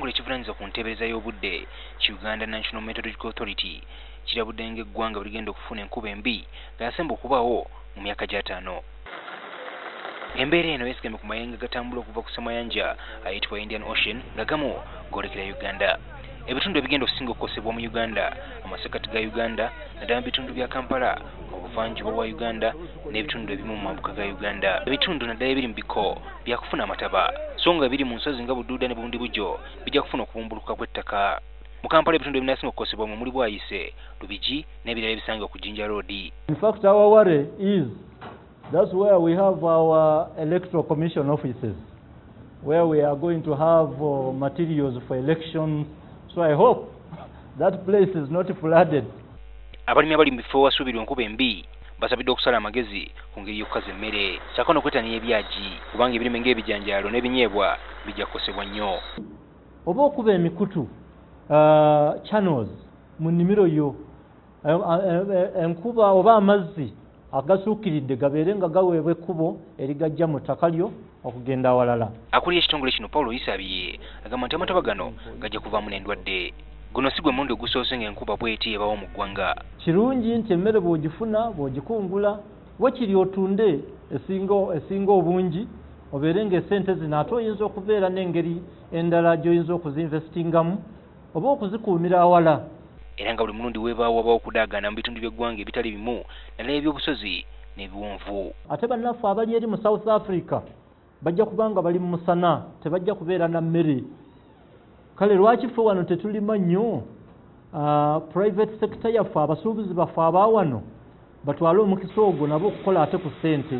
Ekitongole ekivunaanyizibwa ku nteebereza y'obudde ki Uganda National Meteorological Authority kirabudde ng'eggwanga bwe ligenda okufuna enkuba embi nga yasemba okubaawo mu myaka gy'ataano. Embeera eno yeesigamye ku mayengo agatambula okuva ku ssemayanja ayitibwa Indian Ocean nga gamu goolekera Uganda. Ebitundu ebigenda okusinga okukosebwa mu Uganda, amasekkati ga Uganda naddala mu bitundu bya Kampala, obuvanjuba bwa Uganda n'ebitundu ebimu mu mambuka ga Uganda. Ebitundu naddala ebiri mu biko byakufuna amataba, so nga ebiri mu nsozi nga Bududa ne Bundibugyo bijja kufuna okubumbulukuka kw'ettaka. Mu Kampala ebitundu ebinaasinga okukosebwa mwe muli Bwaise, Lubigi n'ebirala ebisangibwa ku Jinja Road. In fact, our worry is that's where we have our Electoral Commission offices, where we are going to have materials for elections. So I hope that place is not flooded. Abalimi abali mu bifo ewasuubirwa enkuba embi basabiddwa okusala amagezi ku ngeri y'okukaza emmere ssaako n'okwettanira ebyagi, kubanga ebirime ng'ebijanjaalo n'ebinyeebwa bijja kukosebwa nnyo. Oba okuba emikutu, channels mu nnimiro yo, enkuba oba amazzi agasuukiridde gabeere nga gaweebwa ekkubo erigajja mu ttaka lyo okugenda awalala. Akulira ekitongole kino Paulo Isabiye agamba nti amataba gano gajja kuvaamu n'endwadde. Guno si gwe mulundi ogusoose ng'enkuba bw'eti ebaawo mu ggwanga. Kirungi nti emmere bw'ogifuna, bw'ogikungula, wakiri otunde esinga obungi, obeere ng'essente zino ate oyinza okubeera n'engeri endala gy'oyinza okuzinvestingamu oba okuzikuumira awala. Era nga buli mulundi weebaawo wabaawo okudaagaana mu bitundu by'eggwanga ebitali bimu naddala ebyobusozi n'ebiwonvu. Ate bannaffe abali eri mu South Africa bajja kubanga bali mu musana, tebajja kubeera na mmere. Kale lwaki ffe wano tetulima nnyo? Private sector yaffe, abasuubuzi baffe aba wano batwale omukisa ogwo nabo okukola ate ku ssente.